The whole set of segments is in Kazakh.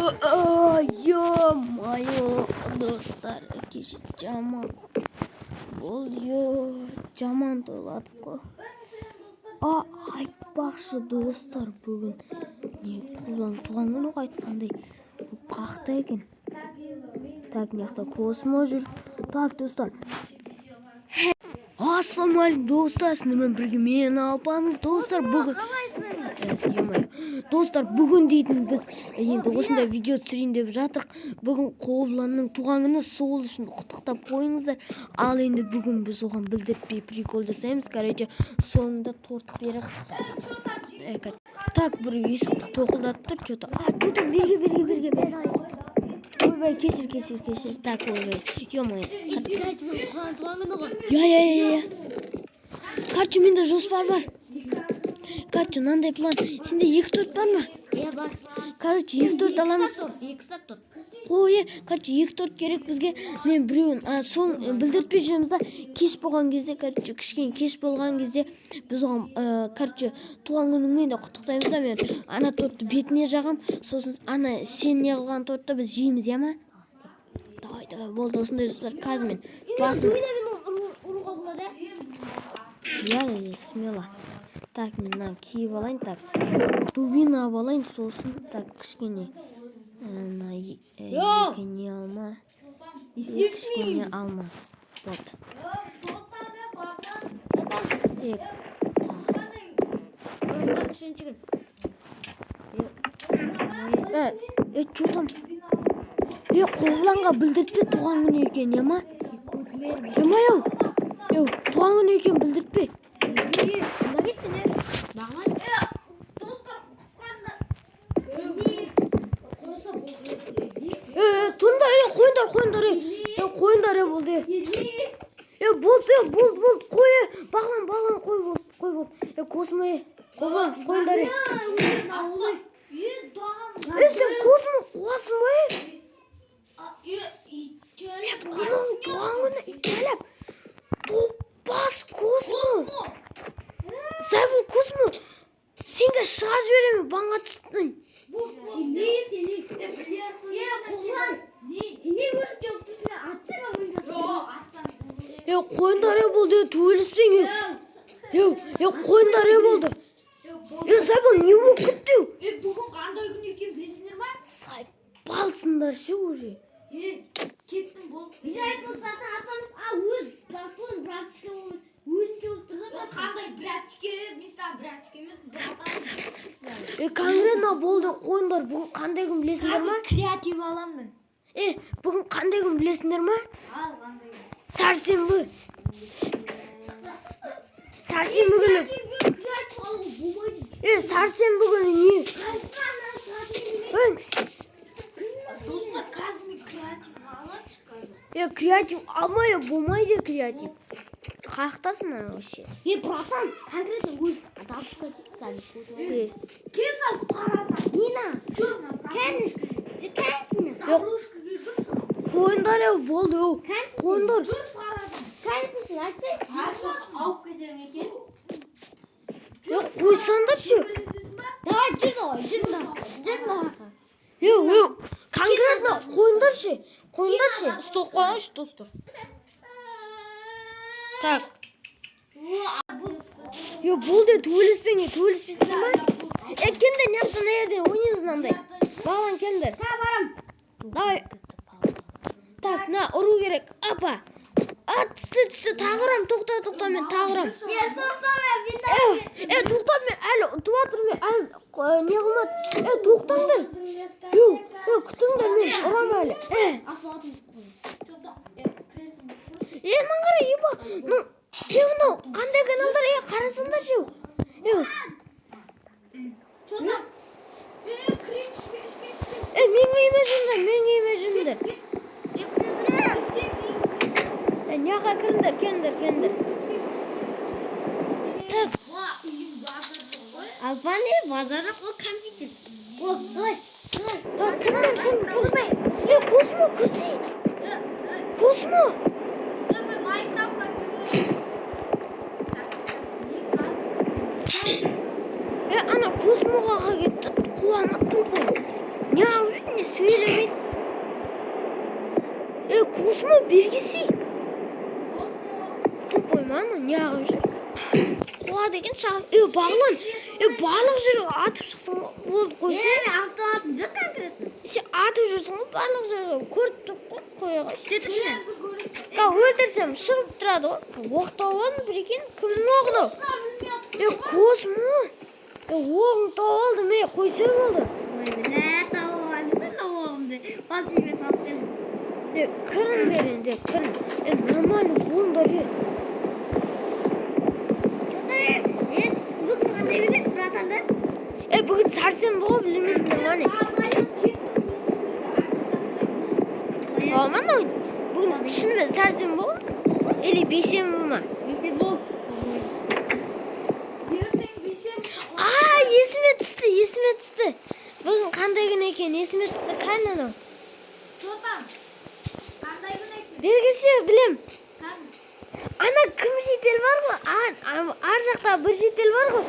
Ё-моё, достар, кеше жаман болды, жаман тойладық қой. А, айтпақшы, достар, бүгін не, Қобыланның туған күні ғой, айтқандай. Ол қақта екен? Так, мына жақта Космо жүр. Так, достар. Ассалаумағалейкум, достар, сіздермен бірге мен, Алпамыз. Достар, бүгін Ё-моё. Достар, бүгін дейтін біз енді осындай видео түсірейін деп жатырық. Бүгін Қобыланның туған күні, сол үшін құттықтап қойыңыздар. Ал енді бүгін біз оған білдіртпей прикол жасаймыз. Короче, соңында торт беріп. Так, бір есікті тоқылдатып тұр, что-то. А, что-то берге, берге, берге, берге. Ойбай, кешір, кешір, кешір. Так, ойбай. Ё-моё. Короче, бүгін Қобылан туған күні ғой. Я, я, я, я. Короче, менде жоспар бар. Короче, мынандай план. Сенде екі торт бар ма? Иә, бар. Короче, екі торт аламыз. Екі торт, екі торт. Қой, короче, екі торт керек бізге. Мен біреуін, а, соң білдіртпей жүреміз да, кеш болған кезде, короче, кішкене кеш болған кезде біз оған, короче, туған күніңмен де құттықтаймыз да, мен ана тортты бетіне жағам, сосын ана сен не қылған тортты біз жейміз, иә ма? Давай, давай, болды, осындай жоспар. Қазір мен басын Дубинамен ұруға болады, Иә, иә, смело. Так, мен мынаны киіп алайын, так. Дубина алып алайын, сосын, так, кішкене мына Йо! екі не алма, Не кішкене алмас. Вот. Так. Бүгін үшінші күн. Чё там? Қобыланға білдіртпе туған күні екен, иә ма? Иә ма, еу? Еу, туған күні екен білдіртпе. Мында келші не? Бағлан. Достар, құтқарыңдар. Тұрыңдар, қойыңдар, қойыңдар, қойыңдар, болды. Болды, болды, болды, қой, Бағлан, Бағлан, қой, болды, қой, болды. Космо, Қобылан, қойыңдар. Сен Космо қуасың ба? Бүгін оның туған күні, итжәләп. Топас Космо. Сәбіл Космо. Сенге шыға жіберемін, банға түстің. Не, сен не? Қобылан. Сен не көріп жоқ тұрсың? Атсаң Қойыңдар, болды, төбелеспең. Қойыңдар, болды. Сәбіл, не болып кетті? Бүгін қандай күн екенін білесіңдер ма? Сайпалсыңдар ше уже. Кеттім, болды. Біз айтып отыратын атамыз, а өз достоин братишка болып өзінше болып тұр да. Қандай братишка? Мен саған братишка емеспін, братан. Конкретно болды, қойыңдар, бүгін қандай күн білесіңдер ма? Қазір креатив аламын мен. Бүгін қандай күн білесіңдер ма? Ал, қандай күн? Сәрсенбі. Сәрсенбі күні. Креатив алуға болмайды. Сәрсенбі күні не? Қайсысы ана шығатын? Достар, қазір мен креатив алайыншы қазір. Креатив алмай болмайды креатив. Қаяқтасың ана вообще? Братан, конкретно өз допускать етті кәдімгі. Кел сал паразан. Нина, Жүр мына кәні, кәнсің. Заброшкаға жүрші. Қойыңдар, болды, Кәнсің. Қойыңдар. Жүр паразан. Кәнсің сен, айтсай. Алып кетемін екен. Қойсаңдаршы. Білесіз ба? Давай, жүр, давай, жүр мына. Жүр мына. Конкретно қойыңдаршы. Қойыңдаршы. Стоп қойыңызшы, достар. Так. Болды, төбелеспеңдер, төбелеспейсіңдер ма? Келіңдер, мына жақта, мына жерде ойнаймыз мынандай. Бағлан, келіңдер. Та барам. Давай. Так, мына ұру керек. Апа. А, түсті, түсті, тағы ұрам, тоқта, тоқта, мен тағы ұрам. Стоп, стоп, мен Тоқта, мен әлі ұтып жатырмын, мен әлі не қылмады. Тоқтаңдар. Еу, күтіңдер, мен ұрам әлі. Мына қара, еба. Мынау қандай каналдар, қарасаңдаршы. Что там? Кірейік ішке, ішке, ішке. Менің үйіме жүріңдер, менің үйіме жүріңдер. Мына жаққа кіріңдер, келіңдер, келіңдер. Так, Үйім базар жоқ қой. Алпан не базар жоқ, ол компьютер. О, давай, давай. Так, кіріңдер, кіріңдер. Космо, кірсей. Космо. Мен Майнкрафтқа кіремін. Ана Космоға кетті, қуама тупой. Не алып жүрсің, не. Космо, бергесі. Тупой ма анау, неғып жүр? Қуады екен шағын. Е, Бағлан, е, барлық жерге атып шықсың ғой. Болды, қойсай. Е, мен автоматым жоқ конкретно. Сен атып жүрсің ғой барлық жерге. Көріп тұрып қой, қоя қойшы. Деді ішіне. Қа өлтірсем шығып тұрады ғой. Оқ тауып алдым, прикинь. Кімнің оғы мынау? Е, Космо. Е, оғын тауып алдым, е, қойсай болды. Ой, бля, тауып алсың да оғымды. Бас үйге салып келдім. Е, кіріңдер енді, кірің. Е, нормально болыңдар, е. Что-то мен бүгін қандай күн еді, братандар? Е, бүгін сәрсенбі ғой, білмейсіңдер ма не? Ма мынау? Бүгін шынымен сәрсенбі ғой? Или бейсенбі ма? Бейсенбі. А, есіме түсті, есіме түсті. Бүгін қандай күн екені есіме түсті. Қане анау? Бергесе білем. Ана кім жедел бар ғой? Ар жақта бір жедел бар ғой.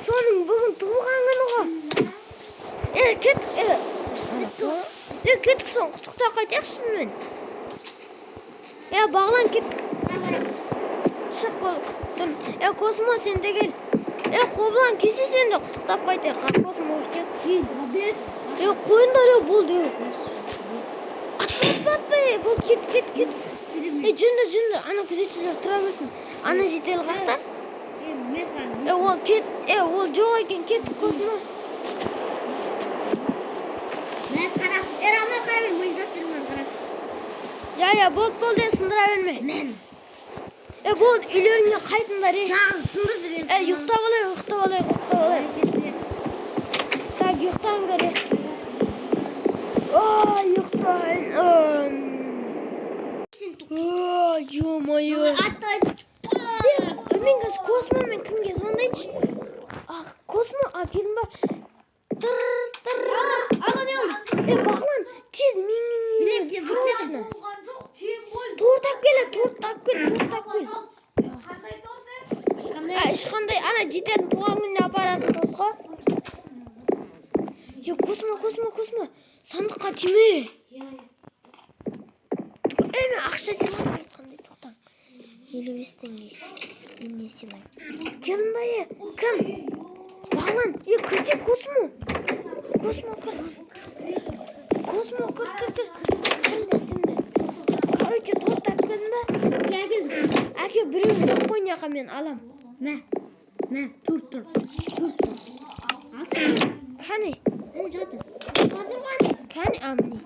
Соның бүгін туылған күні ғой. Е, кеттік, е. Е, кеттік, соны құттықтап қайтайық шынымен. Е, Бағлан, кеттік. Шық, бол, күтіп тұрмын. Е, Космо, сен де кел. Е, Қобылан, келсе сен де құттықтап қайтайық. А, Космо уже кетті. Е, қойыңдар, е, болды, е. Атпа, атпа, атпа, е, болды, кет, кет, кет. Е, жүріңдер, жүріңдер, ана күзетшілер тұра берсін. Ана жедел қақта. Е, мен саған. Е, ол кет, е, ол жоқ екен, кеттік, Космо. Мен қарап, е, Рамай қарап, мен миын жас жүрмін қарап. Я, я, болды, болды, е, сындыра берме. Мен. Е, болды, үйлеріңе қайтыңдар, е. Саған сынды жүрген. Е, ұйықтап алайық, ұйықтап алайық, ұйықтап алайық. Так, ұйықтаңдар, е. Ай, ұйықтайын. Ой, ё-моё. Е, мен қазір Космомен кімге звондайыншы? А, Космо, а, келдің ба? Тыр, тыр. Ана не oldu? Е, Бағлан, тез мен Білем, срочно. Торт алып кел, торт алып кел, торт алып кел. Ешқандай. А, ешқандай, ана жететін туған күніне апаратын торт қой. Е, Космо, Космо, Космо, сандыққа тиме. Е, мен ақша сыйлаймын айтқандай, тоқтаң. 55 теңге. Мен не сыйлаймын? Келдің ба, е? Кім? Бағлан, е, кірсе, Космо. Космо, кір. Космо, кір, кір, кір. Кіріңдер, кіріңдер. Короче, торт алып келдің ба? Gel gel. Әке, біреуін жеп қой мына, мен алам. Мә. Мә, тұр, тұр. Тұр, тұр. Ал сен. Кәне, Әне жатыр. Қазір қане. Кәне, а, міне.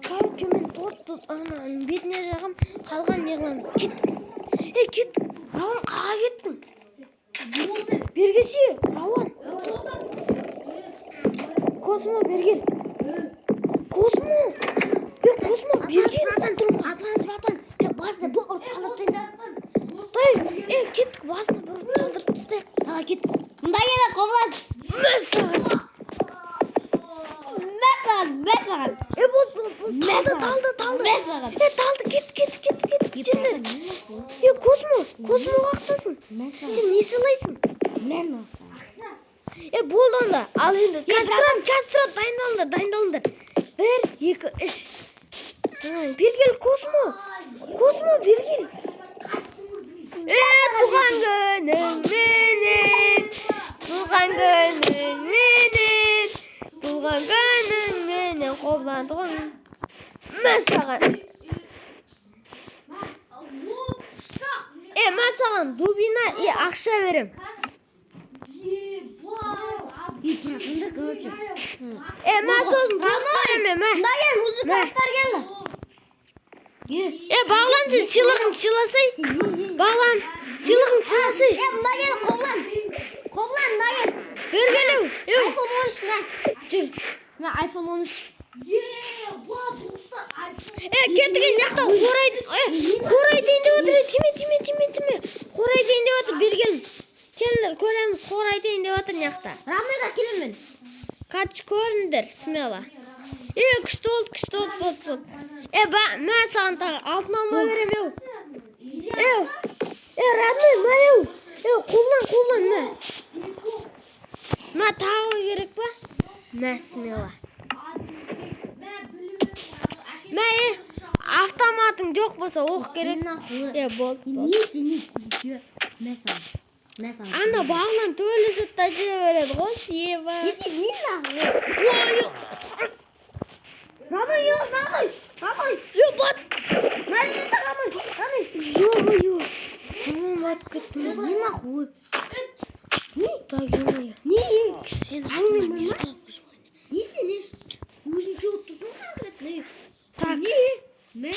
Короче, мен тортты ана бетіне жағам, қалған не қыламыз? Кеттік. Е, кеттік. Рауан, қаға кеттің? Бергесе, Рауан. Космо, бергел. Космо. Е, Космо, бергел. Тұрмын. Атлас, братан. Е, басына бұл ұрып қалдырып тастайын. Той, е, кеттік, басына бір ұрып талдырып тастайық. Давай кет. Мында келе, Қобылан. Мәссаған. Мә саған, мә саған. Е, болды, болды, болды. Мә Талды, саған. талды, талды. Мә саған. Е, талды, кет, кет, кет, кет. Жүріңдер. Е, Космо, Космо қақтасың. Мә саған. Сен не сыйлайсың? Мә саған. Е, болды онда. Ал енді қазір тұрады, қазір тұрады. Дайындалыңдар, дайындалыңдар. Бір, екі, үш. Бері кел, Космо. Космо, бері кел. Е, туған күнің менен. Туған күнің менен. Туған күнің менен. Қобылан, туған күнің. Мә саған. Е, мә саған дубина и ақша берем. И братандар, короче. Е, мә сосын торт беремін, мә. Мында кел, музыканттар келді. Е, Е, Бағлан, сен сыйлығын сыйласай. Бағлан, сыйлығын сыйласай. е, мында кел, Қобылан. Қобылан, мында кел. Бері келеу. Е, iPhone 13 мә. Жүр. Мына iPhone 13. Е, кеттік, мына жақта хор айт, е, хор айтайын деп отыр. Е, тиме, тиме, тиме, тиме. Хор айтайын деп отыр, бері кел. Келіңдер, көреміз, хор айтайын деп отыр мына жақта. Рамныйға келемін мен. Короче, көріңдер, смело. Е, күшті болды, күшті болды, болды, болды. Е, ба, мә саған тағы алтын алма берем, еу. Еу, е, родной, мә, еу. Е, Қобылан, Қобылан, мә. Мә, тағы керек па? Мә, смело. Мә, е, Автоматың жоқ болса, оқ керек. Нахуй. Е, болды, болды. Не сені күлкі. Мә саған. Мә саған. Ана Бағлан төбелеседі да жүре береді ғой, сева. Не сен не нахуй? Ой, Родной, ё, родной, родной. ебать! Родной, родной. Ё-моё! Мамам батып кеттім. Не нахуй? Так, ё-моё. Не? Сен Әңгіме артыңнан бар ма? мен қылып Не сен? Өзің жауып тұрсың конкретно. Так. Не? Мә.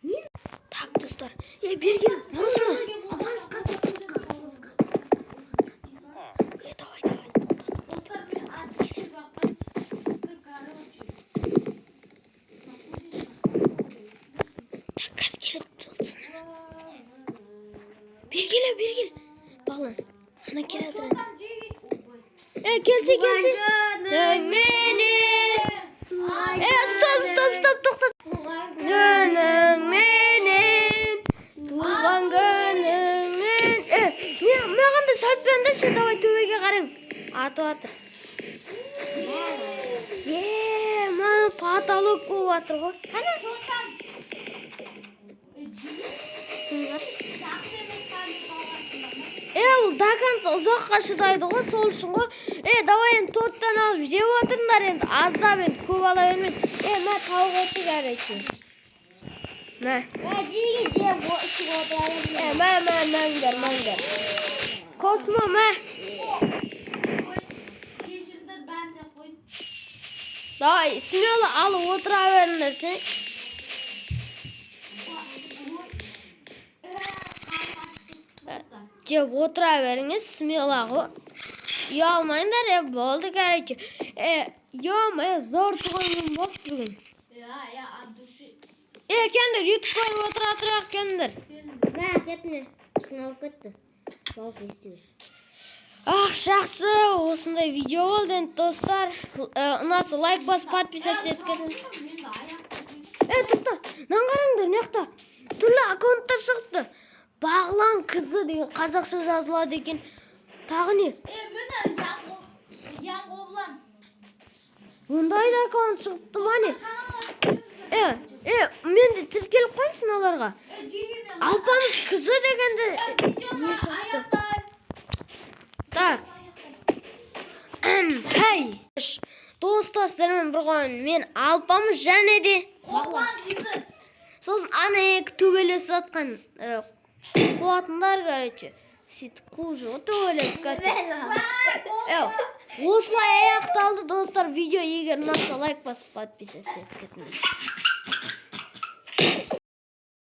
Не? Так, достар. Е, бері кел. Космо. Апамыз қасына. Е, давай, давай. Тоқта, Достар, мен асты короче. Так, қазір келеді сосын. Бері кел, бері кел. Бағлан. Ана келе жатыр. Е, келсе, келсе. Менен. Е, стоп, стоп, стоп, тоқта. Күніңменен, туған күніңмен. Е, мен маған да салып беріңдерші, давай төбеге қараймын. Атып жатыр. Е, мына потолок болып жатыр ғой. Қане жотам. Жақсы емес сәлем алғансыңдар ма? Е, ол до конца ұзаққа шыдайды ғой, сол үшін ғой. Е, давай енді торттан алып жеп отырыңдар енді, аздап енді, көп ала бермей. Е, мә, тауық еті, короче. Мә. Мә, жеге жеп ішіп отыра. Е, мә, мә, мәңдер, мәңдер. Космо, мә. Қой. Кешіріңдер, бәрін де қой. Давай, смело алып отыра беріңдер сен. Ой. Достар. Жеп отыра беріңіз, смело ғой. Ұялмаңдар, е, болды, короче. Е, ё-моё, зор туған күн болды бүгін. Я, я от души. Е, келіңдер, ютуб көріп отыра тұрайық, келіңдер. Мә, кетме. Ішін ауырып кетті. Дауысын естімес. Ах, жақсы, осындай видео болды енді, достар. Ұнаса лайк басып, подписаться етіп кетіңіз. Мен аяқ. Е, тоқта, мынаны қараңдар, мына жақта түрлі аккаунттар шығыпты. Бағлан қызы деген қазақша жазылады екен. Тағы не? Е, міне Яғоблан. Ондай да аккаунт шығыпты ма не? Каналға кіріңіздер. Е, е, мен де тіркеліп қояйыншы мыналарға. Е, жеге мен. Алпамыс қызы дегенді Е, видеоны не шықты? аяқтай. Так. Хей. Достар, сіздермен бір қойын. Мен Алпамыс және де Қоблан қызы. сосын ана екі төбелесіп жатқан қуатындар, короче. Сөйтіп қуып жүр ғой төбелесіп, короче. Е, осылай аяқталды, достар, видео. Егер ұнаса, лайк басып, подписаться етіп кетіңіз.